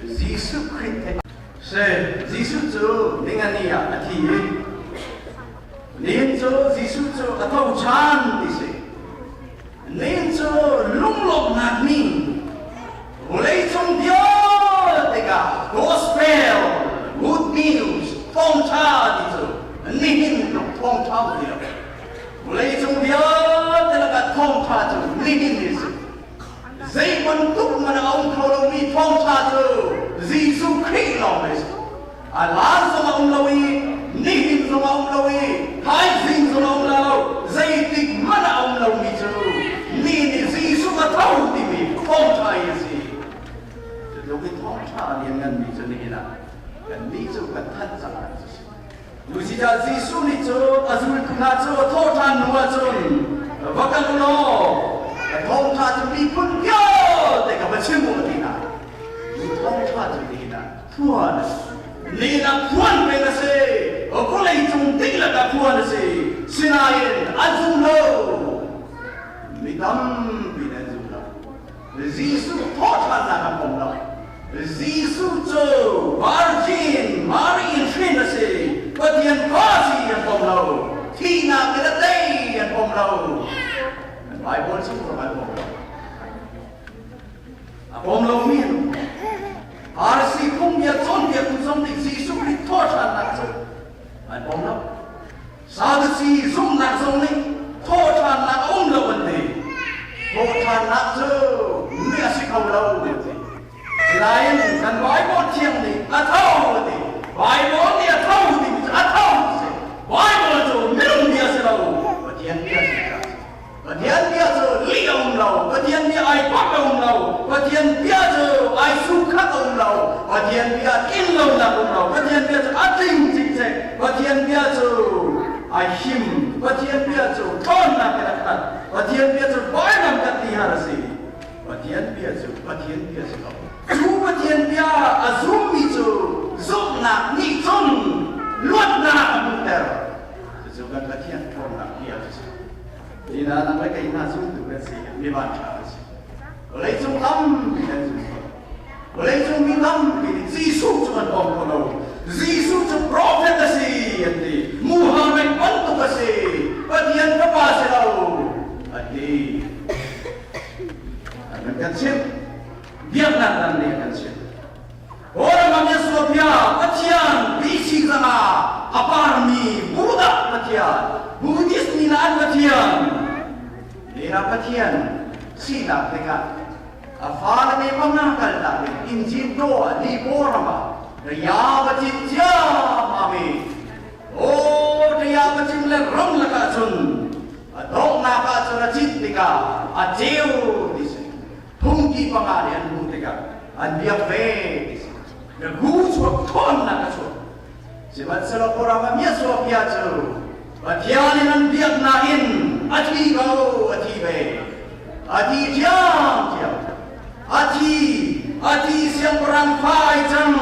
Jesuh Khrih he si. Jesuh cu ningani ah a thi i nihin cu Jesuh cu a tho ṭhan ti si. Nihin cu lunglawmhnak ni vawleicung vialte ah gospel, good news, thawngṭha ti cu nihin tluk thawngṭha um ti lo. Vawleicung vialte lakah thawngṭha cu nihin ni si. Zei bantuk man a um kho lomi thawngṭha cu Jesuh Khrih lawng a si. A laan zong a um lo i nihin zong a um lo i thaizing zong a um lo. Zeitik hmanh a um lomi cu mi nih Jesuh a tho timi thawngṭha hi a si. Cutluk i thawngṭha a liannganmi cu nihin ah kannih cu kan thanh cang kan si. Cucaah Jesuh nih cu a zultu hna cu thawhṭhan hnu ahcun va kal u law ka thawngṭha cu miphun vialte ka va chim u a ti hna. Cu thawngṭha cu nihin ah phuan a si. Nihin ah phuan peng a si. Vawleicung dihlak ah phuan a si. Sinain an zum lo. Mi tampi nih an zum lo. Jesuh thawhṭhannak an pom lo. Jesuh cu Virgin Mary in hrin a si. Pathian fa si an pom lo. Thihnak in a tei an pom lo. An Bible chung zong an pom lo. A pom lomi an um. Pharisee phungbia cawnpiaktu zong nih Jesuh Khrih thawhṭhannak cu an pom lo. Sadusi zumhnak zong nih thawhṭhannak a um lo an ti. Thawhṭhannak cu mi a si kho lo an ti. Sinain kan Baibal thiang nih a tho a ti. Baibal nih a tho timi cu a tho a si. Baibal cu minung bia a si lo, Pathian bia a si caah a si. Pathian bia cu lih a um lo, Pathian bia ai pak a um lo, Pathian bia cu ai sukhat a um lo, Pathian bia tlin lonak a um lo, Pathian bia cu a tling cikcek, Pathian bia cu ai him, Pathian bia cu ṭhawnnak in a khat, Pathian bia cu vainam kan ti har a si. Pathian bia cu Pathian bia si ko. Cu Pathian bia a zummi cu zumhnak nih cun luatnak a hmuhter. Cucu kan Pathian ṭhawnnak bia cu si. Hi hna nang le kei hna zumtu kan si, mi vanṭha kan si. Vawleicung tampi kan zum ko. Vawleicung mi tampi nih Jesuh cu an pom kho lo. Jesuh cu prophet a si an ti. Muhammad bantuk a si. Pathian fapa si lo an ti. An kan chimh. Biaknak dang nih a kan chimh. Kawlram Ethiopia Pathian BC zangah a parmi Buddha Pathian, Buddhist mi an Pathian, Nena Pathian sinak dingah a fale ne panga kal tak in injin do ah ni ram ah riya va cin ciammam i o riya va cin le ram lakah cun a donghnak ah cun a cit tikah a ceu ti si. Phungki panga nih an hmuh tikah an biak ve ti si. Na gu chuak ṭhawnnak a chuak. Sihmanhsehlaw Kawlram ah Ethiopia cu Pathian in an biaknak in a thi ko, a thi ve. A thi ṭhiamṭhiam. A thi, a thi siangpahrang fa ai cang.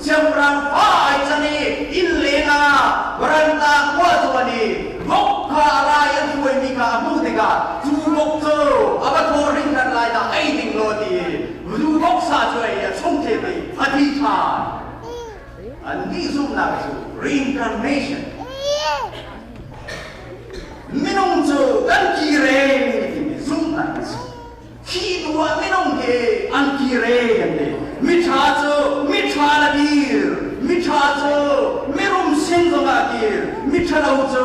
Siangpahrang fa ai cang i inn leng ah varanda khua zuan i vok kha a rai an hruaimi kha a hmuh tikah cu vok cu a va thaw hringhran lai dah ei ding law ti i zu vok sa cu ei a chung thep i a thi ṭhan. Annih zumhnak cu reincarnation minung cu kan kire timi zumhnak a si. Thih hnu ah minung hi an kire an ti. Miṭha cu miṭha na dir, miṭha cu mirum sin zongah kir, miṭhalo cu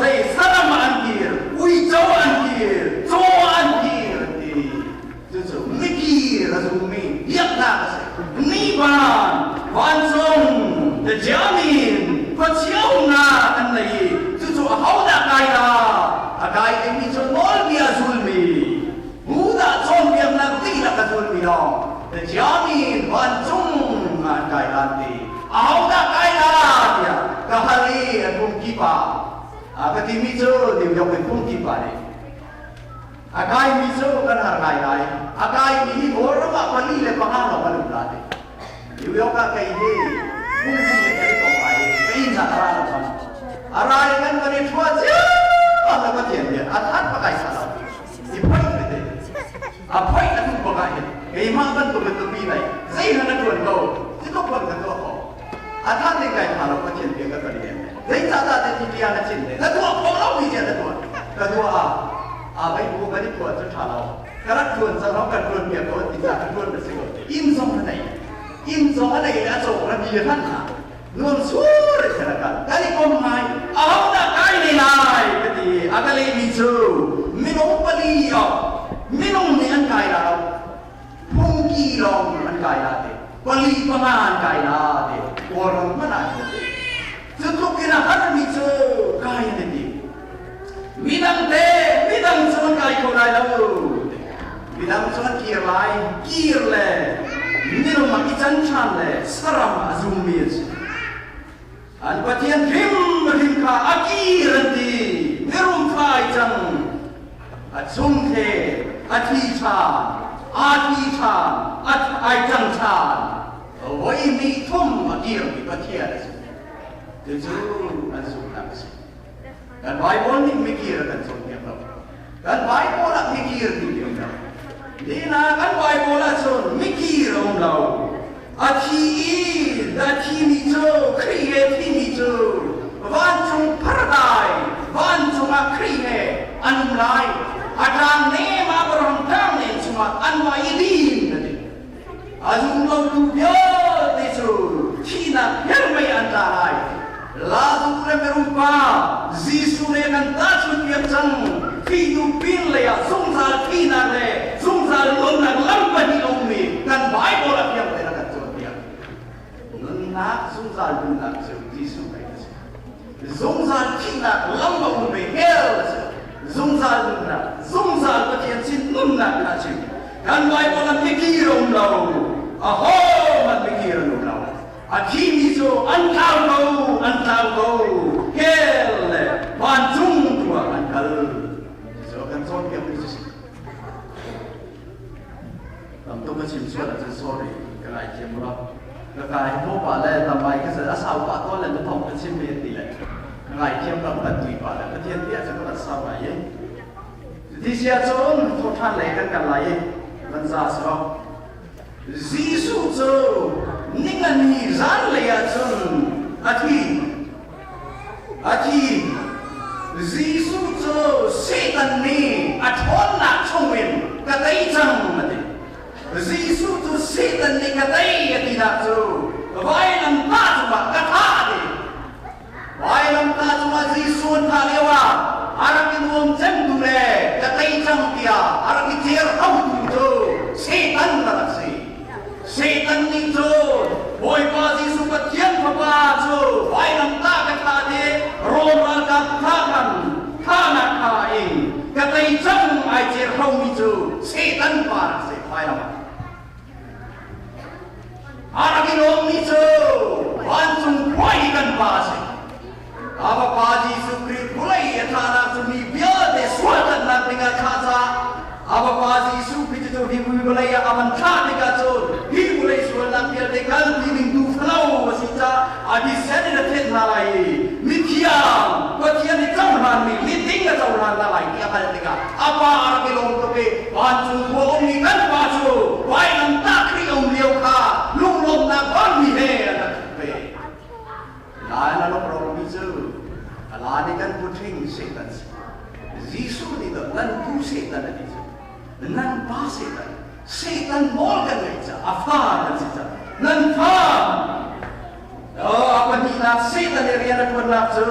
zei saram ah an kir, uico an kir, caw ah an kir an ti. Cucu mikir a zummi biaknak a si. Nivan, vancung, the Jamin, khuachia umnak an nei i cucu ahodah kai la? A kai dingmi cu nawlbia a zulmi, Buddha cawnpiaknak dihlak a zulmi lawng the Jamin vancung ah an kai lan ti. Ahodah kai la tiah ka hal i an phungki pa a ka timi cu New York in phungki pa nih A kaimi cu kan har ngaingai. A kaimi hi Kawlram ah 4 le 5 lawng an um la ti. New York ah kei hi phungki le kan i kong ngai i ka inn ah a ra lo bang. A ra i kan kan i ṭhua ciammam le Pathian rian a that bak ai sa lo. I phoih tete. A phoih a duh bak ah hin keimah bantuk in nupi nei zeihmanh a Ka dua ah aa bei bu kan i phuah cu ṭha lo. Ka rak ṭuan cang lo kan ṭuan piak ko ti caah ka ṭuan na si ko. Inn zong a nei. Inn zong a nei le a cawk ra mi hlan hna. Nuam sur in ka kal. Kan i kom ngai. Ahodah kai ne lai ka ti. A ka lehmi cu minung pali ah minung nih an kai la lo. Phungki lawng an kai la te. Pali panga an kai la te. Kawlram hmanh ah Cu tluk in a harmi cu kai an i tim. Midang te midang cu an kai kho lai lo. Midang cu an kir lai. Kir le minung ah i can ṭhan le saram a zummi an si. An Pathian hrimhrim kha a kir an ti. Mirum fa ai cang. A chung the a thi ṭhan, aa thi ṭhan, a ai cang ṭhan. Voi hnih thum a kirmi Pathian a si. Cucu an zumhnak a si. Kan Bible nih mikir a kan cawnpiak lo. Kan Bible ah mikir timi a um lo. Nina kan Bible ah cun mikir a um lo. A thi i a thimi cu Khrih he thimi cu vancung paradise vancung ah Khrih he an um lai. A tlang nem ah Abraham tlang nem chungah anmah i din a ti. A zumlotu vialte cu thihnak hiarmei an tla lai. Lazarus le mirum pa Jesuh nih kan tahchunhpiak cang. Thihnu pin lei ah zungzal thihnak le zungzal nunnak lam pahnih a ummi kan Baibal a fiang tein a kan cawnpiak. Nunnak zungzal nunnak cu Jesuh Khrih a si. Zungzal thihnak lam a um ve hell a si. Zungzal nunnak, zungzal Pathian sin nunnak kha a chim. Kan Baibal ah mikir a um lo. Ahohmanh mikir an um lo. A thimi cu an tlau ko, an tlau ko. Hell le vancung tu ah an kal. Cucu kan cawnpiakmi cu si. Tam tuk ka chim sual ahcun sorry ka ngaithiam u law. Ka ka hi thaw pah le tamai ka a sau pah tawn le na thawng ka chim ve ti le ka ngaithiam ka kan tui pah le Pathian ti ahcun ka van sau lai i. Cuti si ahcun thaw ṭhan lei kan kal lai i van za si lo. Jesuh cu ningani zanlei ahcun a thi. A thi. Jesuh cu Satan nih a ṭhawnnak chungin ka tei cang a ti. Jesuh cu Satan nih ka tei a tinak cu vailamtah cungah ka thah a ti. Vailamtah cungah Jesuh an thah lioah a rak i nuam cemtu le ka tei cang tiah a rak i cer khotu cu Satan a rak si. Satan nih cun Bawipa Jesuh Pathian Fapa cu vailamtah ka thah i Rom ralkap thah khan thahnak kha a ing. Ka tei cang ai cer khomi cu Satan pa rak si vailam ah. A rak i lawmmi cu vancung khua i kan pa a si. A Fapa Jesuh Khrih vawlei a thlahnak cu mi vialte sualtlanhnak dingah thlah caah a Fapa Jesuh Khrih cu hi vawlei ah a van thlah tikah cun hi vawlei sualnak vialte kalpi ding tuufalo a si caah a thisen in a thenh hna lai i mithiang Pathian nih cohlanmi miding a cohlan hna lai ti a hngalh tikah a Pa a rak i lawm tuk i vancung khua ummi kan Pa cu vailamtah Khrih a um lio kha lunglawmhnak vanmi he an rak ṭhut ve. Lai na lok romi cu ala nih kan puṭhing Satan si. Jesuh nih cun nan pu Satan a ti cu. Nan pa Satan. Satan nawl kan ngeih caah a fa kan si cang. Nan fa a pahnihnak Satan i rian a ṭuannak cu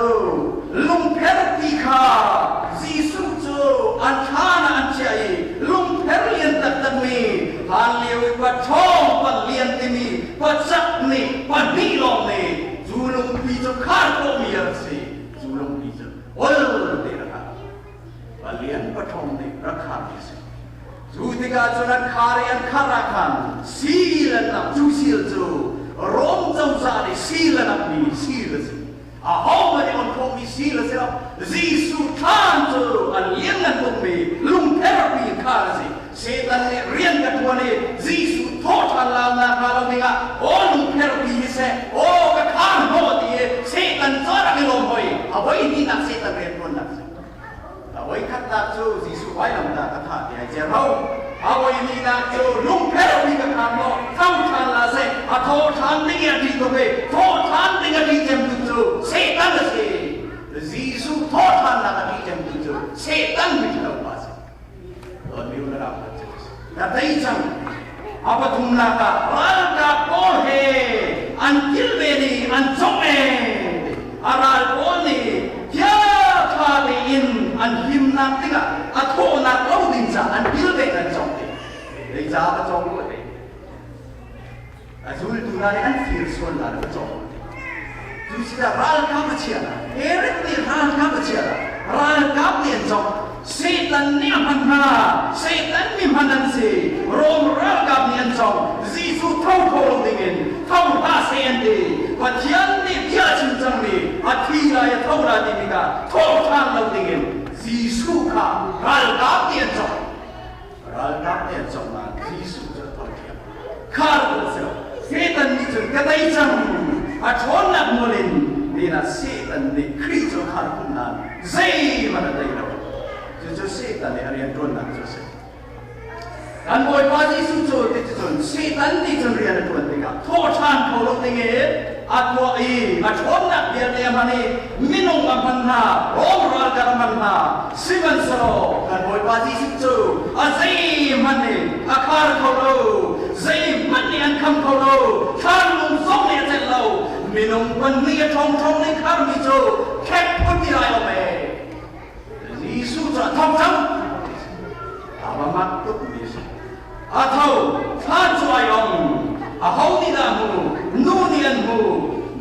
lungpherpi kha Jesuh cu an thlan ah an chiah i lungpher lian taktakmi hlanlio i paṭhawng palian timi pacak nih pahnih lawng nih cu lungpi cu khar khawhmi a rak si. Cu lungpi cu ol te rak ah palian paṭhawng nih rak kharmi a si. Cu tikah cun an khar i an khar ah khan sil an lamh. Cu sil cu Rom cozah nih sil a lamhmi sil a si. Ahohmanh nih on khawhmi sil a si lo. Jesuh thlan cu a lianngan tukmi lungtherpi in khar a si. Satan nih rian ka ṭuan i Jesuh thawhṭhan launak hnga lo dingah aw lungpherpi hi seh, aw ka khar hnawh ti i Satan cu a rak i lawm hoi. A voi hnihnak Satan rianṭuannak a si. A voi khatnak cu Jesuh vailamtah ka thah ti ai cer ho. A voi hnihnak cu lungpherpi ka khar hnawh, tho ṭhan la seh, a tho ṭhan ding i a ṭih tuk i thawh ṭhan ding a ṭih cemtu cu Satan a si. Jesuh thawhṭhannak a ṭih cemtu cu Satan. pathumnak ah ralkap pawl he an kilven i an congh e. A ral pawl nih chiaṭha tein an himnak dingah a thawhnak lo ding caah an kilven an congh te. Zeicah va cawng rua te? A zultu hna nih an fir sual hna le va cawng rua te. Cu sinah ralkap a chia hna. Herod nih ralkap a chia hna. Ralkap nih an cawk. Satan nih a hman hna. Satan mi hman an si. Rom ralkap nih an cawk. Jesuh tho kho lo dingin tho hlah seh an ti. Pathian nih bia a chim cangmi a thi lai a tho lai timi kha thawh ṭhan lo dingin Jesuh kha ralkap nih an cawk. Ralkap nih an cawk nain Jesuh cu a tho ṭhiam. Khar an si lo. Satan nih cun ka tei cang. A ṭhawnnak nawl in nina Satan nih Khrih cu a khar khun nain zeihmanh a tei lo. Cucu Satan nih a rianṭuannak cu a si. Kan Bawipa Jesuh cu ticun Satan nih cun rian a ṭuan tikah thawhṭhan kho lo dingin a tuah i a ṭhawnnak vialte a hman i minung a hman hna, Rom ralkap a hman hna. Sihmanhsehlaw kan Bawipa Jesuh cu a zeihmanh nih a khar kho lo, zeihmanh nih an kham kho lo, thlanlung zong nih a celh lo. Minung pahnih a ṭhawngṭhawng nih kharmi cu khek phun ti lai lo mei. Jesuh cu a tho cang. A va mak tukmi a si. A tho, thlan cu ai ong. Aho nih dah hmu? Nu nih an hmu.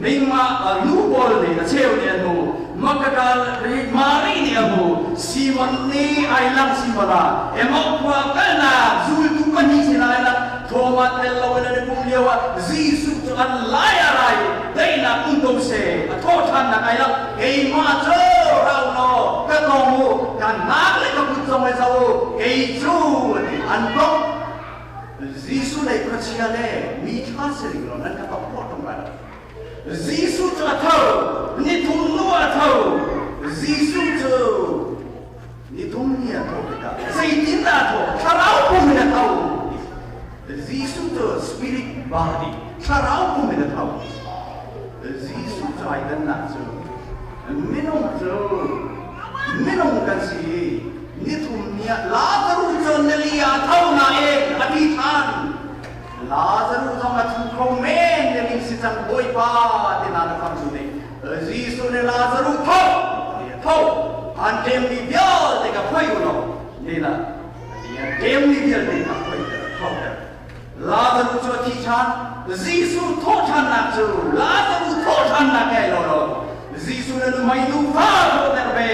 Mingmah nu pawl nih a cheu nih an hmu. Makakal Mari nih a hmu. Simon nih ai lang Simon ah Emau khua kalnak zultu pahnih sinah ai lang. Thomas tel loin an i pum lio ah Jesuh cu an lai a rai daihnak um ko seh a thawhṭhannak ai lang. Keimah cu rau law ka tawng u, ka hnak le ka kut zong i zoh u, kei cu ti an tong. Jesuh lei khuachia le mi ṭha si ring law nan ka tong khawh ṭung lai lo. Jesuh cu a tho, nithum hnu ah a tho. Jesuh cu nithum ni a thawh tikah zeitindah a thawh? Thlarau pum in a tho. Jesuh cu spirit body, thlarau pum in a tho. Jesuh cu ai dannak cu minung cu minung kan si i nithum ni ah Lazaruh cu nili ah a tho nain a thi ṭhan. Lazaruh zong a thu kho men nili si cang Bawipa ti na na fam cu nih Jesuh nih Lazaruh tho ti a tho. An ṭemmi vialte ka phoih u law nila an ṭemmi vialte kha phoihter thoter. Lazaruh cu a thi ṭhan. Jesuh thawhṭhannak cu Lazaruh thawhṭhannak he lo lo. Jesuh na nuhmei nufa thawhter ve.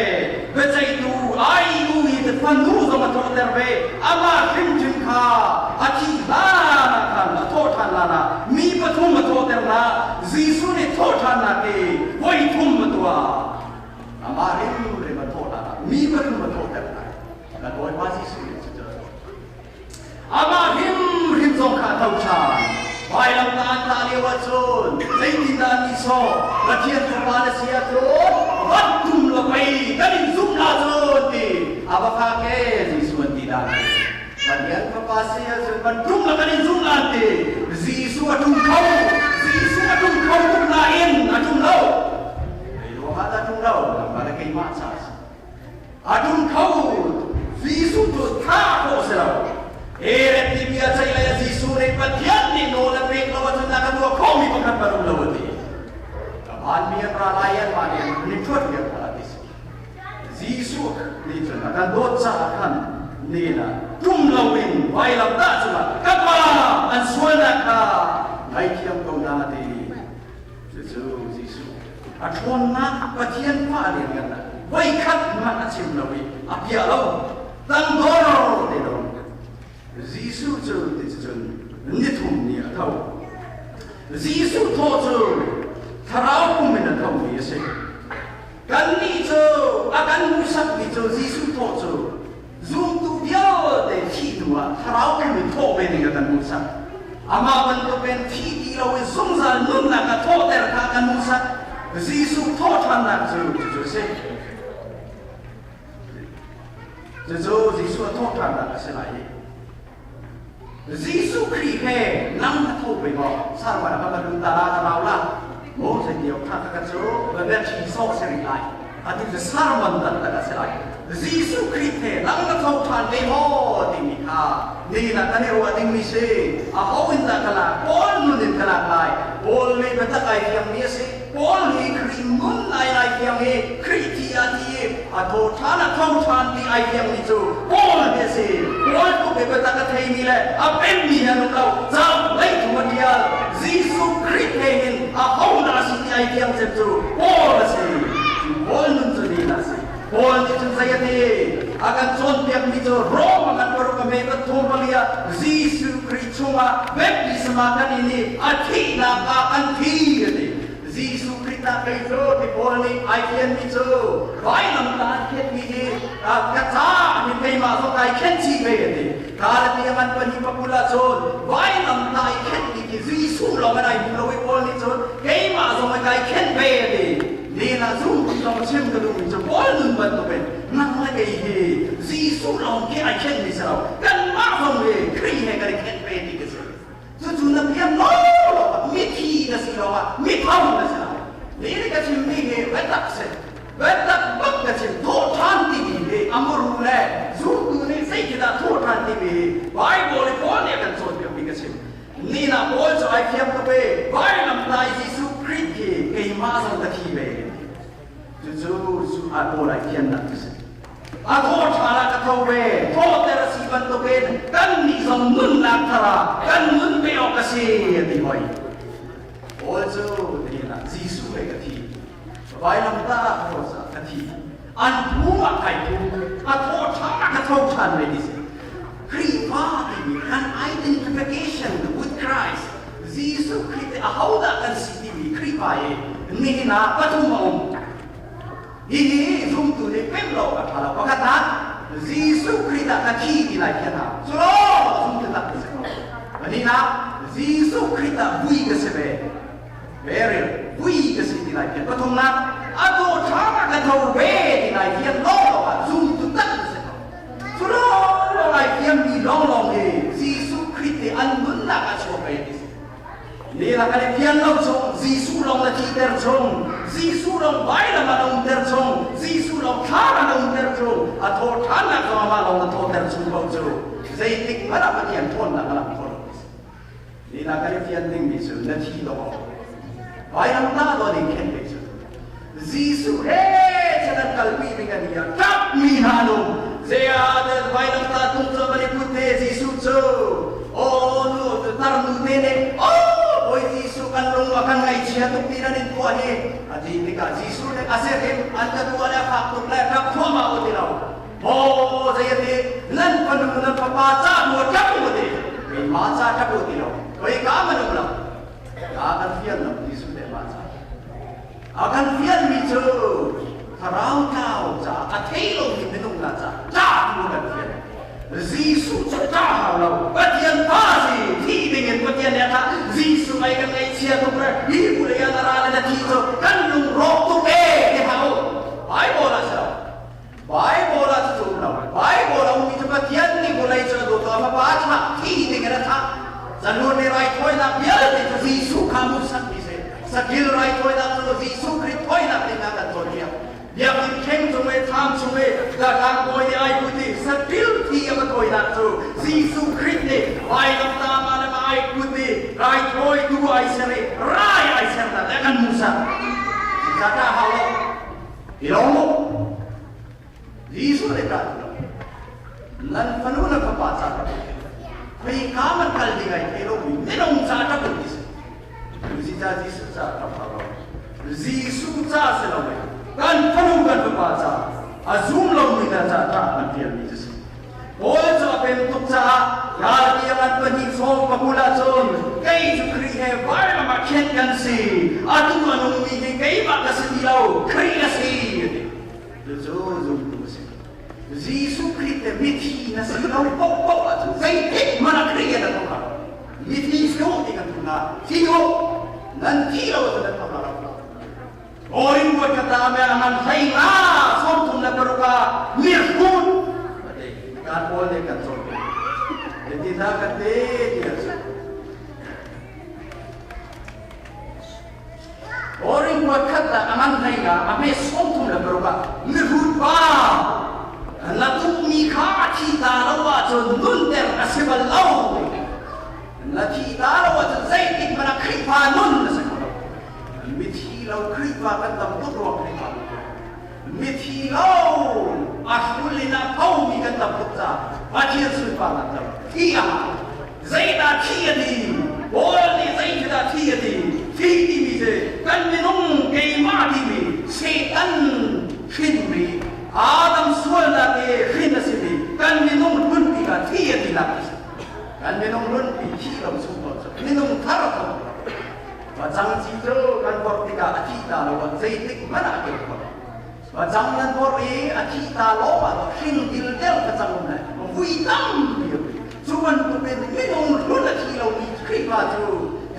Biaceihtu ai u i na fanu zong a thawhter ve. Amah hrimhrim kha a thih hlan ah khan a thawhṭhan hlan ah mi pathum a thawhter hna. Jesuh nih thawhṭhannak hi voi thum a tuah. Amah hrimhrim a thawh hlan ah mi pathum a thawhter hna. Kan Bawipa Jesuh nih cucu a tuah. Amah hrimhrim zong kha a tho ṭhan. Vailamtah an tah lio ahcun zeitindah an nihsawh? Pathian Fapa na si ahcun van tum law pei kan in zumh la cun ti a va fak ee Jesuh an ti dah ti. Pathian Fapa si ahcun van tum law kan in zumh la an ti. Jesuh a tum kho. Jesuh a tum kho tuk nain a tum lo. Zei ruangah dah tum lo? Nangmah le keimah caah a si. A dum kho Jesuh cu thah khawh si lo. Herod nih bia ceih lei ah Jesuh nih Pathian nih nawl a pek lo ahcun a ka tuah khawhmi pakhat hmanh um lo a ti. Ka vanmi an ra lai i anmah nih an hun i ṭhuat viar hna ti si. Jesuh nih cun a kan dawt caah khan nen ah ṭum loin vailamtah cungah ka Pa an sualnak kha ngaithiam ko hna a ti. Cucu Jesuh a ṭhawnnak Pathian fa lianngannak voikhat hmanh a chim lo i a piah lo. Tangdor te lo. Jesuh cu ticun nithum ni a tho. Jesuh thawh cu thlarau pum in a thomi a si. Kannih cu a kan hmuhsakmi cu Jesuh thawh cu Zumtu vialte thih hnu ah thlarau pum in thawh ve ding a kan hmuhsak. Amah bantukin thi ti lo in zungzal nunnak a thawhter kha a kan hmuhsak. Jesuh thawhṭhannak cu cucu a si. Cucu Jesuh a thawhṭhannak a si lai i Jesuh Khrih he nang na tho ve maw? Sarwan ka lut ta la ka rau la. Maw zei ti ok tha ka cu va ber chi sawk si rih lai. Atu cu sarman tak tak a si lai. Jesuh Khrih he nang na tho ṭhan ve maw timi kha nihin ah kan i ruah dingmi si. Aho in dah ka lak? Paul nun in ka lak lai. Paul nih biatak ai fiangmi a si. Paul hi Khrih nun ai ai fiang i Khrih thi a thi i a tho ṭhan a tho ṭhan ti ai fiangmi cu Paul hi a si. Paul tluk i biatak a theimi le a pemmi hi an um lo. Cauk hleithum a ṭial. Jesuh Khrih he hin ahodah a si ti ai fiang cem cu Paul a si. Cu Paul nun cu nihin ah a si. Paul nih cun zei a ti? A kan cawnpiakmi cu Rom a kan paruk a hme pathum pali ah Jesuh Khrih chungah baptisma kan in i a thihnak ah kan thi a ti. Jesuh Khrih tah kei cu ti Paul nih ai fianmi cu vailamtah an khenhmi hi ka caah hin keimah zong kai khenh chih ve a ti. Galati a ngan pahnih pakul ahcun vailamtah i khenhmi khi Jesuh lawng in ai hmu lo i Paul nih cun keimah zong in kai khenh ve a ti. Len ah zumtu zong chim ka duhmi cu Paul nun bantukin nang le kei hi Jesuh lawng khi ai khenhmi si lo kanmah zong hi Khrih he kan i khenh ve ti ka si. Cucu na pian law mithi na si lawngah mitho na si lai. Ni ka chimmi hi biatak si. Biatak bak ka chim thawhṭhan timi hi a muru le zumtu nih zeitindah thawhṭhan timi hi Bible i Paul nih a kan cawnpiakmi ka chim. Ni ah Paul cu ai fiang tuk i vailamtai Jesuh Khrih hi keimah zong ka thi ve. Cucu cu ah Paul ai fiannak cu si. A thawhṭhan ah ka tho ve. Thawhter a si bantukin kannih zong nunnak thar ah kan nun ve awk a si a ti hoi. Paul cu nihin ah Jesuh he ka thi. Vailamtah ah cross ah ka thi. An phum ah kai phum. A thawhṭhan ah ka tho ṭhan ve ti si. Khrihfa timi kan identification with Christ Jesuh Khrih te ahodah kan si timi Khrihfa i nihin ah pathum a um. Hihi zumtu nih pemh lo a ṭha lo. Pakhatnak, Jesuh Khrih dah ka thi ti lai khi a hna. Cu lawng zumtu tak ka si ko. Pahnihnak, Jesuh Khrih dah vui ka si ve. Burial, vui ka si ti lai khi. Pathumnak, a thaw ṭha ka tho ve ti lai khi lawng lawng ah zumtu tak ka si ko. Cu lawnglawng ai fiangmi lawnglawng hi Jesuh Khrih nih an nunnak a chuak ve ti si. Ni la kan i fian lo chung, Jesuh lawng na thihter chung, Jesuh lawng vailam an umter chung, Jesuh lawng thlam an umter chung, a thaw ṭhannak zong amah lawng na thawter chung ko cu zeitik hmanh ah Pathian ṭhawnnak a lang kho lo ti si. Ni la kan i fian dingmi cu na thi lo awk. Vailam ta do ding khen ve cu. Jesuh he chan an kalpi mi kan hi a ṭap mi hna an um. Zei ah dah vailamtah tung cu van i put te Jesuh cu aw nu tarnu te nih aw Bawi Jesuh kan lung a kan ngaihchia tuk ti nan in tuah hi a ti tikah Jesuh nih a si hrim an ka tuah le a fak tuk le ṭap thluahmah u ti lo. Maw zei a ti nan fanu nan fapa ca nu a ṭap u ti keimah ca ṭap u ti lo. Koi ka man um lo. Ka kan fian lo Jesuh le mah ca. A kan fianmi cu thlarau tlau caah a thei lomi minung hna caah ṭah tu a kan fian. Jesuh cu ṭah hau lo. Pathian pa si thi dingin Pathian nih a thah. Jesuh mei kan ngaihchia tuk le hi vulei ah na ra le na thi cu kan lung rawk tuk ee ti hlah u. Bible ah si lo. Bible ah cucu um lo. Bible a ummi cu Pathian nih vawlei cu a dawt a fapa a thlah, thi dingin a thlah. Zanlun nih raithawinak vialte cu Jesuh kha hmuhsakmi si. Sakil raithawinak cu Jesuh Khrih thawinak ding ah kan cawnpiak. Biakinn kheng cung i thlam chung i tlangbawi nih ai put i satil thi a va thawinak cu Jesuh Khrih nih vailamtah mah le mah ai put i raithawitu ai ser i rai ai sernak le kan hmuhsak. Cucaah hau lo. Hi lawng maw? Jesuh nih dah ti lo. Nan fanu nan fapa ca ṭap u. Khoika man kal ding ai thei lomi minung ca ṭap u ti si. Tuzi ca Jesuh ca ṭap hau lo. Jesuh ca si lo mei. Kan fanu kan fapa ca a zum lomi hna ca ṭah an fialmi cu si. Paul cu a pem tuk caah raltiang an pahnih sawm pakul ahcun kei cu Khrih he vailam ah khenh kan si. Atu a nungmi hi keimah ka si ti lo, Khrih a si. A ti. Cucu zumtu a si. Jesuh Khrih te mithi na si lo paohpaoh ahcun zeitik hmanh ah Khrih he nan um lo. Mithi si u ti kan duh hna. Thi u. Nan thi lo ahcun nan thawk lo. Korin kuat ka ta me angan hlei nga 36 ah mirhun kan pawl nih kan cawn ti hna kan ti ti an si. Korin kuat khat la angan hlei nga a me 36 ah mirhun pa. Na duhmi kha a thi ta lo ahcun nunter a si bal lo. Na thi ta lo ahcun zeitik hmanh ah Khrihfa nun na si kho lo. Mithi lo Khrihfa kan tam tuk ruang Khrihfa mithi lo a hrul in a thomi kan tam tuk caah Pathian sunparnak cu thi a hau. Zeidah thi a ti? Paul nih zeitindah thi a ti? Thi timi cu kan minung keimah timi Satan hrinmi Adam sualnak i hrin a simi kan minung hlunpi kha thi a tinak a si. Kan minung hlunpi thi lo chung ko cu minung thar a tho. Pacang ci cu kan vorh tikah a thih ta lo ah zeitik hmanh ah a keu kho lo. Pacang nan vorh i a thih ta lawng ah hring dildel facang um le vui tampi a um. Cu bantukin minung hlun a thi lomi Khrihfa cu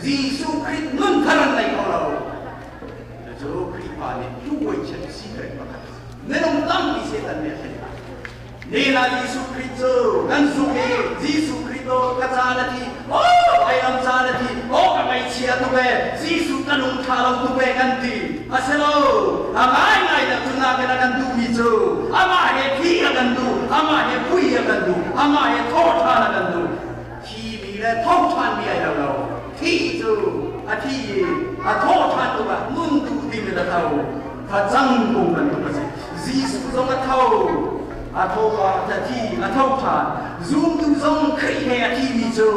Jesuh Khrih nun thar an nei kho lo. Cucu Khrihfa nih hluai secret pakhat a si. Minung tampi Satan nih a hlen hna. Nila Jesuh Khrih cu kan zumh i Jesuh Khrih cu ka ca na thi, aw ai lam ca na thi, aw ka ngaihchia tuk ee, Jesuh ka lung ṭha lo tuk ee kan ti. A si lo. A ngaingai dah cu nakin a kan duhmi cu amah he thi a kan duh, amah he pui a kan duh, amah he thawhṭhan a kan duh. Thimi le thawhṭhanmi ai lo lo. Thi cu a thi i a thawhṭhan tukah nun duh ding in a tho. Facang kung bantuk a si. Jesuh zong a tho, a tho a thi, a tho ṭhan. Zumtu zong Khrih he a thimi cu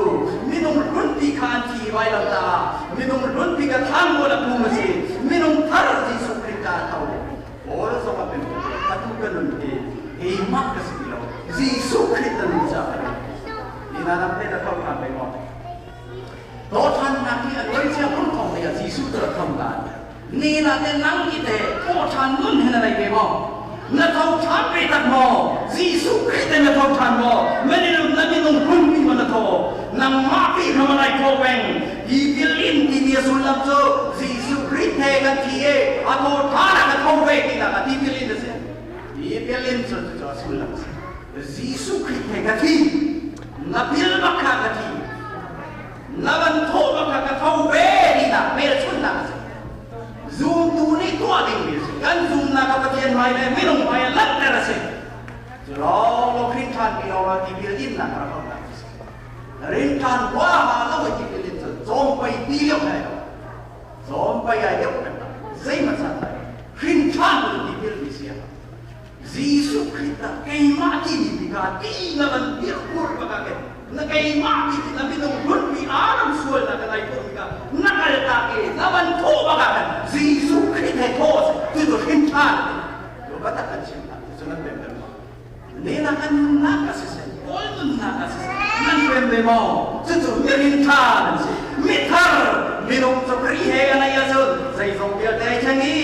minung hlunpi kha an thi vailam caah minung hlunpi kha thlanmual a phung a si. Minung thar Jesuh Khrih ka a tho. Paul zong a pem atu ka nun hi keimah ka si ti lo. Jesuh Khrih na nun caah ka nun. Ni na ram te na tho ṭhan ve maw? Thawhṭhannak hi a luancia kum thong lei ah Jesuh cu a tho lan. Ni na te nang hi te thawhṭhan nun he na nei ve maw? Na tho ṭhan ve tak maw? Jesuh Khrih te na tho ṭhan maw? Minung na minung hlunmi maw na tho? Nangmah pi kha ma lai tho peng. Hi bil in timi a sullam cu Jesuh Khrih he kan thi i a tho ṭhan ah ka tho ve tinak ah tipil in a si. Tipil in cu cucu a sullam a si. Jesuh Khrih he ka thi. Na bil bak kha ka thi. Na van thawh bak kha ka tho ve tinak hmelchunhnak a si. Zumtu nih tuah dingmi a si. Kan zumnak kha Pathian hmai le minung hmai ah langhter a si. Cu lawng Khrih ṭhanmi lawngah tipil innak a rak auhnak a si. Rinṭhan huaha lo i tipil in cun cawmpei ti lio he lo. Cawmpei ai deuh peng zeihmanh san lai. Hrinṭhan cu tipil mi si a Jesuh Khrih dah keimah timi bika ti na van dirhmur baka ke na keimah ti na minung hlunmi Adam sualnak ka nai mi ka na kal ta ke na van thawh baka kan Jesuh Khrih he thaw si tu tu hrin than lo ba tak kan chim ta cu nan pem ma ne na kan nunnak ka si se kawl nunnak ka si se nan pem ve maw cu cu mirin tha nan si mithar minung cu Khrih he anai ahcun zeizong vialte ai thleng i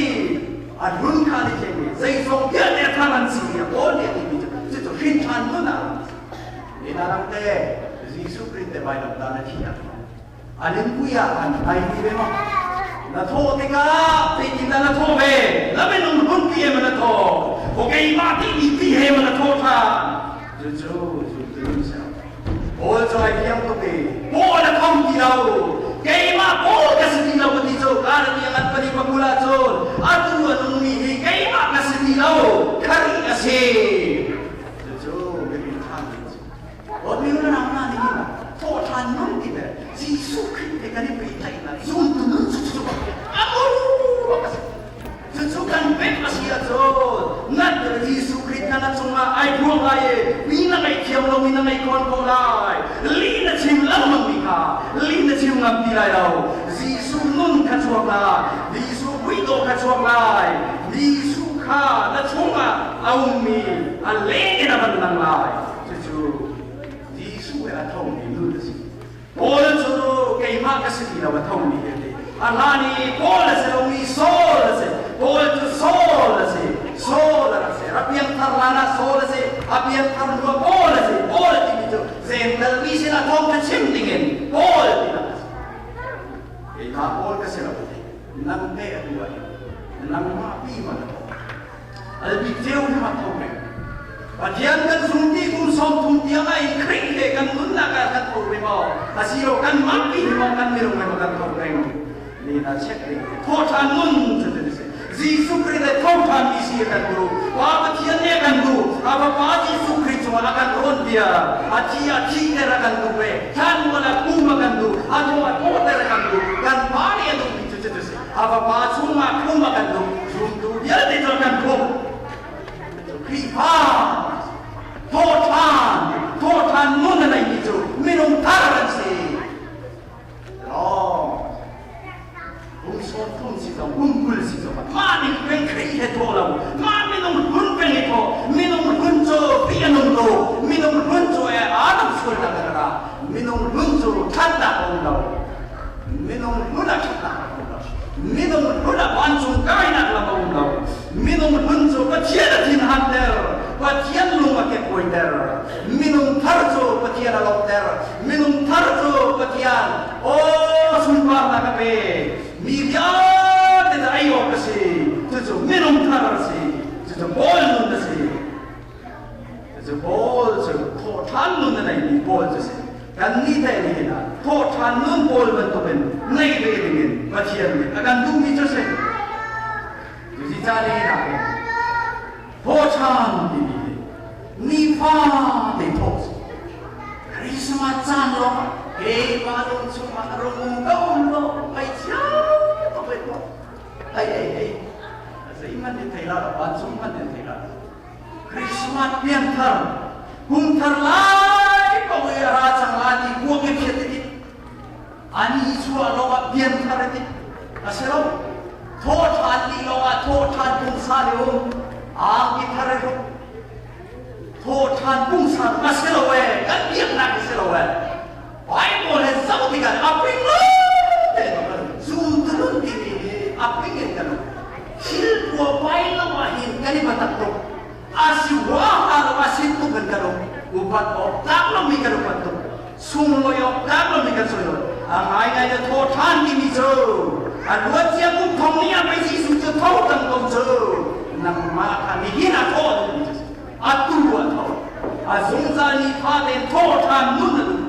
A hlun kha ni theng i zeizong vialte a thang an si tiah Paul nih a timi cu cucu hrin ṭhan nun ah ni hna ram te Jesuh Khrih te vailamtah na thi ah an in pui ah an ai pi ve maw? Na thawh tikah zeitindah na thawh ve? Na minung hlunpi he ma na thawh? Ko keimah timi pi he ma na thawh ṭhan? Cucu zumtu nun si lo. Paul cu ai fiang tuk i Paul a tho ti lo. Keimah Paul ka si ti lo ka ti cu Galati a ngan pali pakul ahcun atu a nungmi hi keimah ka si ti lo, Khrih a si. Cucu biapi ṭhan a si. Dawtmi u le nau hna nih hin thawhṭhan nun ti le Jesuh Khrih he kan i pehtlaihnak zumtu nun cu cu a muru a si. Cucu kan pek a si ahcun nan Jesuh Khrih kha na cungah ai phuang lai i mi na ngaihthiam lomi na ngei khawn ko lai. Lih na chim lengmangmi kha lih na chim ngam ti lai lo. Jesuh nun kha chuak lai. Jesuh muidawh kha chuak lai. Jesuh kha na chungah a ummi a leng in a van lang lai. Cucu Jesuh he a thomi nun a si. Paul cu keimah ka si ti lo a thomi he ti. A hlan i Paul a si lomi Saul a si. Paul cu Saul a si. Saul a rak si. A piangthar hlan ah Saul a si. A piangthar hnu ah Paul a si. Paul timi cu Jentail mi sinah thawngṭha chim dingin Paul tinak a si. Keimah Paul ka si lo ti. Nang te atu ah hin nangmah pi ma na thawk. Albik ceu hi ma tho peng. Pathian kan zum ti kum 30 tiang ah in Khrih he kan nunnak ah kan tho ve maw? Asilo kan mah pi hi maw kan minung he maw kan tho peng? Ni na check ding thawṭhan nun cu ti si. Jesuh Khrih le thawngṭhanmi si a kan duh. Pa Pathian nih a kan duh. A Fapa Jesuh Khrih cungah a kan rawn bia. A thi a thihter a kan duh ve. Thlanmual ah kum a kan duh. A thaw a thawter a kan duh. Kan Pa nih a duhmi cu cucu a si. A Fapa chungah khum a kan duh. Zumtu vialte cu a kan khumh. Khrihfa thawhṭhan thawhṭhan nun a neimi cu minung thar an si. Lawng kum 30 si zong kum 20 si zong mah ning peng Khrih he thawh lo mah minung hlun peng i thawh minung hlun cu Khrih a nung lo minung hlun cu e Adam sualnak in a ra minung hlun cu ṭhatnak a um lo minung hlun ah ṭhatnak a um lo minung hlun ah vancung kainak lam a um lo minung hlun cu Pathian a thin hanter Pathian lung a kekkuaiter minung thar cu Pathian a lawmhter minung thar cu Pathian aw sunparnak a pe mi vialte cu ei awk a si cucu minung thar a si cucu Paul nun a si cucu Paul cu thawhṭhan nun a neimi Paul cu si kannih te nihin ah thawhṭhan nun Paul bantukin nei ve dingin Pathian nih a kan duhmi cu si cuci ca nihin ah hin thawhṭhan timi hi nifate thawh si Christmas caan lawng ah keimah lung chungah rung um ko law ngaihchia tuk le tuah hei hei hei zeihmanh in thei la lo vancung hmanh in thei la lo Christmas pianthar kum thar lai paoh i a ra cang la ti kuang i phiat i ani chuah lawng ah pianthar i a si lo thaw ṭhan ni lawng ah thaw ṭhan pungsan i um angki thar i hruk thaw ṭhan pungsan a si lo e kan biaknak a si lo e Bible he zoh tikah a ping lo te zumtu timi hi a ping in kan um thil pua pai lo ah hin kan i batak tuk a si hua ha lo a si tuk in kan um upat awk tlak lomi kan upat tuk sunglawi awk tlak lomi kan sunglawi a ngaingai na thaw ṭhan timi cu a luan cia kum thong ni ah pei Jesuh cu tho cang ko cu nangmah kha nihin ah thawh duhmi cu atu ah tho a zungzal ni fa tein thaw ṭhan nun a duh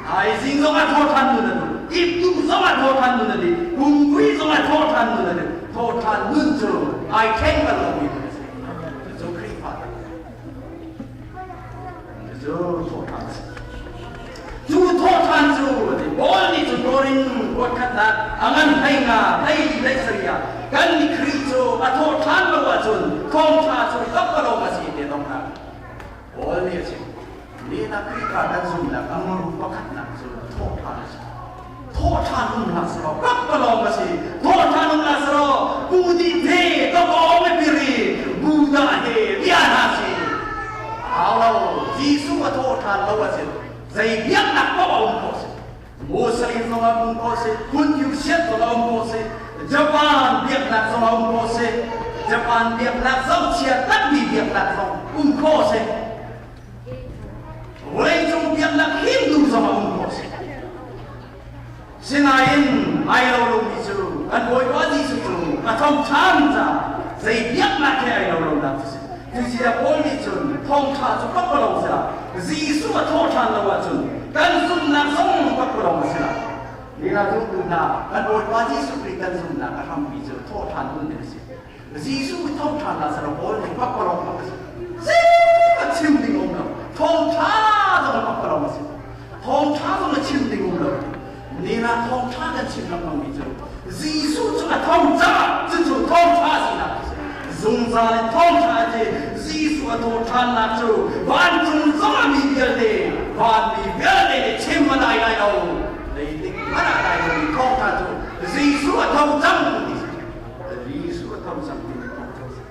thaizing zong ah thaw ṭhan nun a duh iptu zong ah thaw ṭhan nun a duh kumkui zong ah thaw ṭhan nun a duh thaw ṭhan nun cu ai thleng bal lomi a si cucu Khrihfa cucu thawhṭhan a si cu thawhṭhan cu Paul nih cun Korin kuatkhatnak a ngan hlei nga hlei hlei sarih ah kan ni Khrih cu a thawhṭhan lo ahcun thawngṭha cu pakpalawng a si te donghnak Paul nih a chim Lena Khrihfa kan zumhnak a muru pakhatnak cu thawhṭhan a si thawhṭhan um hlah selaw pakpalawng a si thawhṭhan um hlah selaw Budi the tawkawng e piri Buddha he bia hna si hau lo Jesuh a thawhṭhan lo a si zei biaknak paoh a um khawh si Muslim zong a um khawh si Confucian zong a um khawh si Japan biaknak zong a um khawh si Japan biaknak zohchia takmi biaknak zong um khawh si Vawleicung biaknak Hindu zong a um khawh si. Sinain ai lo lomi cu kan Bawipa Jesuh cu a tho ṭhan caah zei biaknak he ai lo lonak cu si. Cucaah Paul nih cun thawngṭha cu pakpalawng si lah, Jesuh a thawh ṭhan lo ahcun kan zumhnak zong pakpalawng a si lai. Lila zumtu hna, kan Bawipa Jesuh Khrih kan zumhnak a hrampi cu thawhṭhan nun a si. Jesuh hi thawngṭha hna selaw Paul nih pakpalawng bak a si. Zeihmanh chim ding um lo. Thawngṭha zong a pakpalawng a si. Thawngṭha zong a chim ding um lo. Nina thawngṭha kan chim lengmangmi cu Jesuh cu a tho caah cucu thawngṭha sinak a si. Zungzal in thawngṭha a ti. Jesuh a thawhṭhannak cu vancung zong ah mi vialte, vanmi vialte nih chim a dai lai lo. Zeitik hmanh ah dai lomi thawngṭha cu Jesuh a tho cang ti si. Jesuh a tho cang timi kong cu a si.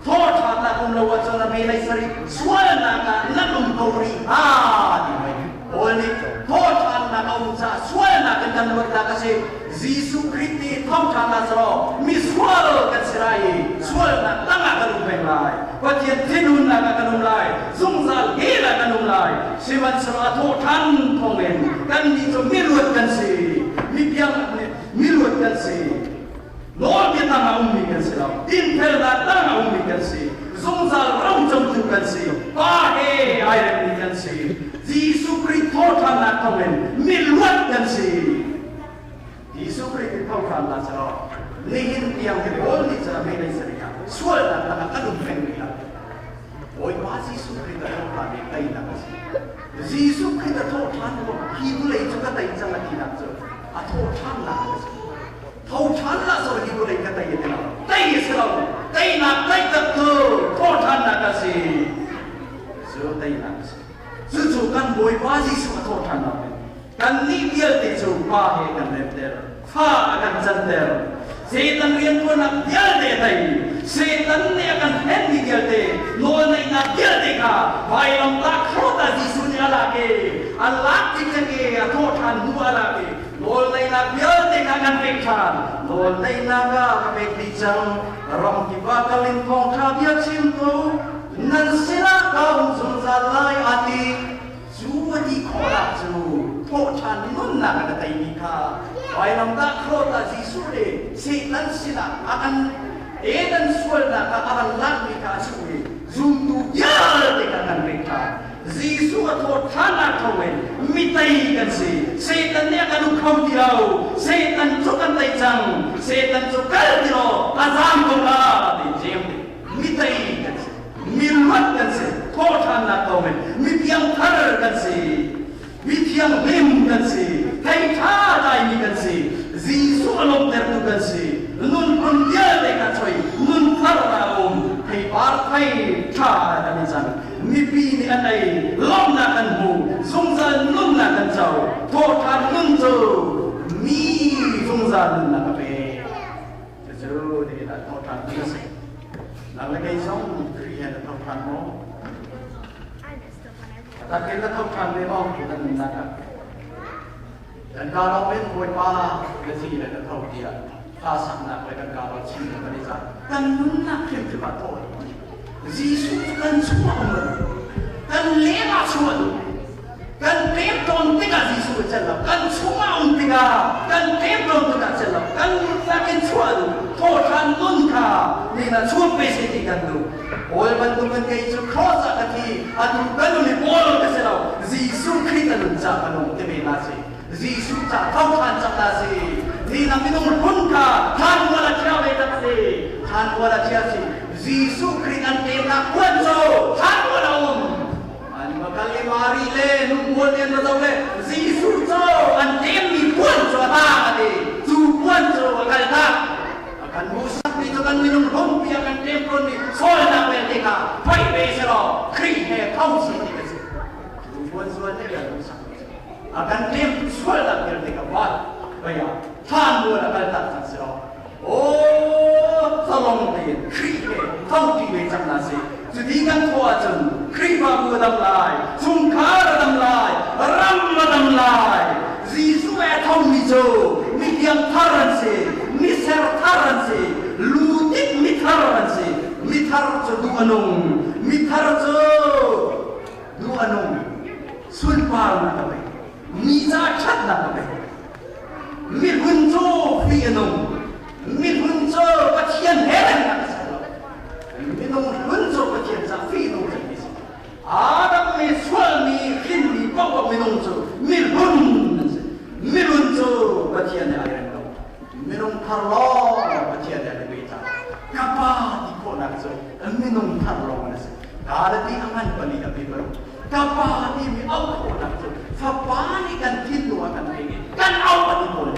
Thawhṭhannak um lo ahcun a velei sarih sualnak ah nan um ko rih hnga ti mei. Paul nih thawhṭhannak a um caah sualnak in kan luatnak a si. Jesuh Khrih nih thawhṭhannak selaw misual kan si lai i sualnak tangah kan um peng lai. Pathian thinhunnak ah kan um lai. Zungzal hell ah kan um lai. Sihmanhsehlaw a thawhṭhan thawngin kannih cu miluat kan si. Mipiang miluat kan si. Nawlbia tang ah ummi kan si lo. Dinfelnak tang ah ummi kan si. Zungzal rocotu kan si. Pa he ai remmi kan si. Jesuh Khrih thawhṭhannak thawngin miluat kan si. Jesuh Khrih in thawhṭhannak selaw. Nihin tiang hi Paul nih cun a hmeilei sarih ah sualnak lakah kan um peng rih lo. Bawipa Jesuh Khrih a thawhṭhan i teinak a si. Jesuh Khrih a thawhṭhan ruang hi vawlei cu ka tei cang a tinak cu a thawhṭhannak a si. Tho ṭhan lah so hi vawlei ka tei a ti lo. Tei a si lo. Teinak tlaihtak cu thawhṭhannak a si. Cu teinak a si. Cucu kan Bawipa Jesuh a thawhṭhannak in kannih vialte cu Pa he kan remter, fa a kan canter. Satan rianṭuannak vialte a tei. Satan nih a kan hlenmi vialte, nawlneihnak vialte kha vailamtah cross ah Jesuh nih a lak i a lak cikcek i a thawhṭhan hnu a lak i nawlneihnak vialte kha kan pek ṭhan. Nawlneihnak ah ka pek dih cang. Ram kip ah kal in thawngṭha bia chim ko. Nan sinah ka um zungzal lai a ti. Cu a ti khawhnak cu thawhṭhan nunnak in a teimi kha vailamtah cross ah Jesuh nih Satan sinah a kan Eden sualnak ah a kan lakmi kha a chuh i zumtu vialte kha kan pek ṭhan. Jesuh a thawhṭhannak thawngin mitei kan si. Satan nih a kan uk kho ti lo. Satan cu kan tei cang. Satan cu kal ti law a zaam ko la ti James nih mitei kan si. Miluat kan si. Thawhṭhannak thawngin mipiangthar kan si. Mi thianghlim kan si. Thei ṭha tlaimi kan si. Jesuh a lawmhtertu kan si. Nunphun vialte kha choi nun thar ah a um. Theipar thei ṭha kan i cang. Mipi nih an ei. Lawmhnak an hmu. Zungzal nunnak an co. Thawhṭhan nun cu mi zungzal nunnak a pek. Cucu nihin ah thawhṭhan nun a si. Nang le kei zong Khrih he na thawhṭhan maw? Takin na thawhṭhan ve maw na nunnak ah? Kan kaa lawng in Bawipa na thi le na tho tiah hla saknak le kan kaa lawng chim kan i zah. Kan nunnak hrimhrim ah thaw Jesuh cu kan chungah um lo. Kan leng ah chuah duh. Kan pek tawn tikah Jesuh a cel lo. Kan chungah um tikah kan pek tawn tikah cel lo. Kan nunnak in chuah duh. Thawhṭhan nun kha nina chuak ve seh ti kan duh. Paul bantukin kei cu cross ah ka thi. Atu ka nun i Paul ka si lo. Jesuh Khrih ka nun ca ka nung ti ve hna si. Jesuh ca thawhṭhan cang hna si. Nina minung hlun kha thlan mual a chia ve tak si. Thlan mual a chia si. Jesuh Khrih an peknak puan cu thlan mual a um. An va kal i Mari le nu pawl nih an va zoh le Jesuh cu an ṭemmi puan cu a ta a ti. Cu puan cu a kal tak. A kan hmuhsakmi cu kan minung hlumpi a kan ṭem tawnmi sualnak vialte kha phoih ve selaw Khrih he tho si ti kan si. Cu puan sual nih kan hmuhsakmi cu a kan ṭem sualnak vialte kha van vei ah thlan mual a kal tak cang selaw Aw, zalong tein Khrih he thoṭi ve cang hna sih. Cuti kan thawh ahcun Khrihfabu a dam lai, chungkhar a dam lai, ram a dam lai. Jesuh he a thomi cu mithiang thar an si, miser thar an si, lutik mithar an si. Mithar cu duh a nung, mithar cu duh a nung. Sunparnak a pek, mi ca ṭhatnak a pek. Mihlun cu fih a nung. Mihlun cu Pathian he remnak a ser lo. Minung hlun cu Pathian ca fih nung cemmi si. Adam mi sualmi hrinmi paohpaoh minung cu mihlun an si. Mihlun cu Pathian he ai rem lo. Minung thar lawng Pathian he an i pe cang. Ka pa ti khawhnak cu minung thar lawng an si. Galati a ngan pali a pi paruk. Ka pa timi auh khawhnak cu fapa nih kan thinlung a kan pek i kan auh a ti tawn.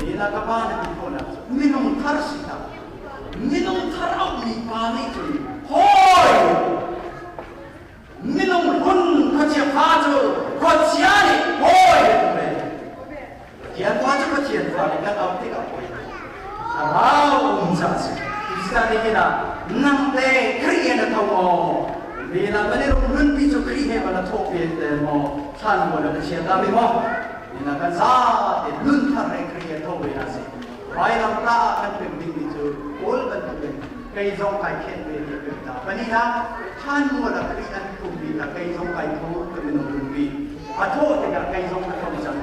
Nila ka pa na ti khawhnak cu minung thar sinak. Minung thar auhmi pa nih cun hawi minung hlun khuachia fa cu khuachia nih hawi a ti ve. Pathian fa cu Pathian fa nih kan auh tikah hawi thlarau um ca si. Cucaah nihin ah nang te Khrih he na tho maw? Lehlam an i rum hlunpi cu Khrih he van a thawh ve te maw? Thlan mual a chia ta mi maw? Nina kan zate nun thar he Khrih he tho ve hna si. Vailam ta ah kan pem dingmi cu Paul bantukin kei zong kai khen ve ti pem ta. Pahnihnak thlan mual ah Khrih an phummi kha kei zong kai tho ka minung hlunpi. A thawh tikah kei zong ka tho cang.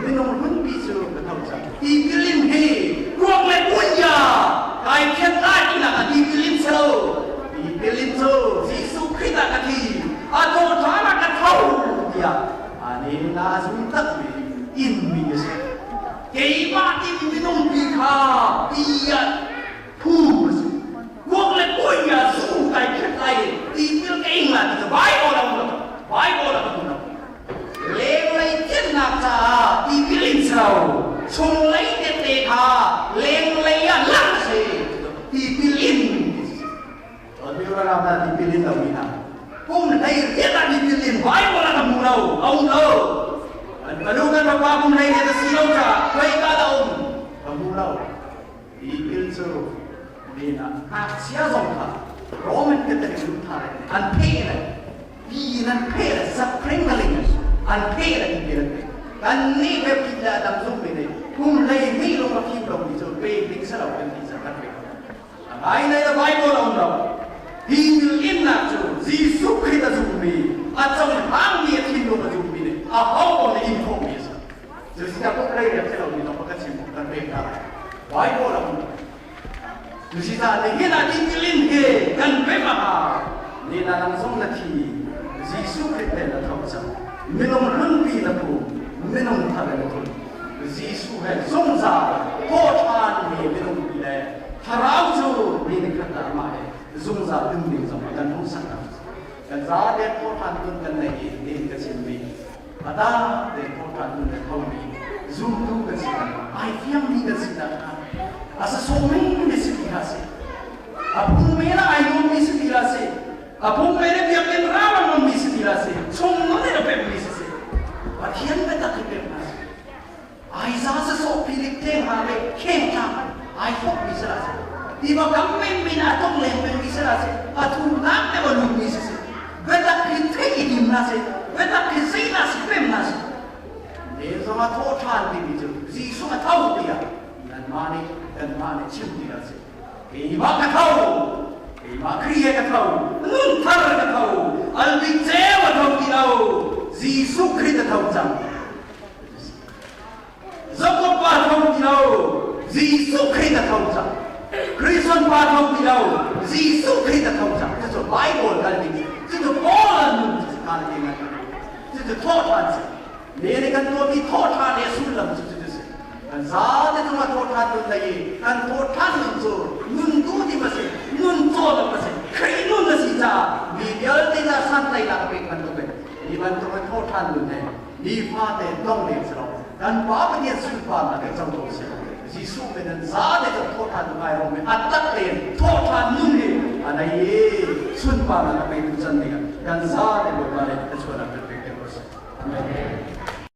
Minung hlunpi cu ka tho cang. Tipil in hi ruak le punya kai khen lai tinak ah tipil in si lo. Tipil in cu Jesuh Khrih ah ka thi, a thawhṭhan ah ka tho tiah ani na zum takmi inmi a si. Keimah timi minung pi kha ti Chunglei tete kha lenglei ah lang si. Tipil in ti si. Bible ah tipil in lomi hna. Kum 18 ah tipil in Bible ah ka hmu lo, a um lo. Kan fanu kan fapa kum 18 a si lo caah khoika dah um? Ka hmu lo. Tipil cu min ah ngakchia zong kha Roman Catholic lungtha an pheh le pi in an pheh le sprinkling an pheh le tipil an pek. Kan nih biapit le a dang zummi nih kum 12 lung a fim lomi cu pek ding si lo kan ti ca kan pek. A ngaingai na Bible a um lo. Tipil innak cu Jesuh Khrih a zummi, a cohlangmi a thinlung a zummi nih a ho nih in khawhmi a si. Cusiah kum rei riak si lomi zong kan chim kan pek hna lai. Bible a um lo. Cusiah nihin ah tipil in hi kan pek a hau. Ni na nang zong na thi. Jesuh Khrih he na tho cang. Minung hlunpi na pu, minung thar na thun. Jesuh he zungzal thawhṭhan mi minung pi le thlarau cu mi nikhat ah amah he zungzal um ding zong a kan hmuhsak kan zate thawhṭhan nun kan nei i nihin ka chimmi ata te thawhṭhan nun le thomi zumtu kan si ai fiangmi kan si nak a sasawmi mi si ti hlah si a phung men ah ai nuammi si ti hlah si a phung men i biakinn ram a nuammi si ti hlah si chung nun in a pemmi si si Pathian biatak hi pem hna si ai za sa sawh pilik teng ha le khen tla ai thok mi si la si tiva kam men men a tong leng men mi si la si a thu nak te wa lu mi si si biatak hi thei i dim na si biatak hi zei na si pem na si ne zong a tho ṭhan timi cu Jesuh a tho tiah nanmah nih kanmah nih chim ti a si keimah ka tho keimah Khrih he ka tho nun thar ka tho albik ceu a tho ti lo Jesuh Khrih a tho cang Jakob pa tho ti lo Jesuh Khrih a tho cang Christian pa tho ti lo Jesuh Khrih a tho cang cucu Bible kal ding cucu Paul an nun cucu kal ding an cucu thawhṭhan si Ne nih kan tuahmi thawhṭhan le sullam cu cuti si. Kan zate cungah thawhṭhan nun nei i kan thawhṭhan nun cu nun duhdim a si, nun cawlawk a si, Khrih nun a si caah mi vialte ca santlaihnak a pek bantukin hi bantukin thawhṭhan nun he nifate dong len si lo kan Pa Pathian sunparnak he co ko sih. Jesuh min in zate cu thawhṭhan nun ai rawm i a tak tein thawhṭhan nun hi a nei i sunparnak a petu can dingah kan zate Bawipa nih thluachuahnak kan pek te ko seh. Amen.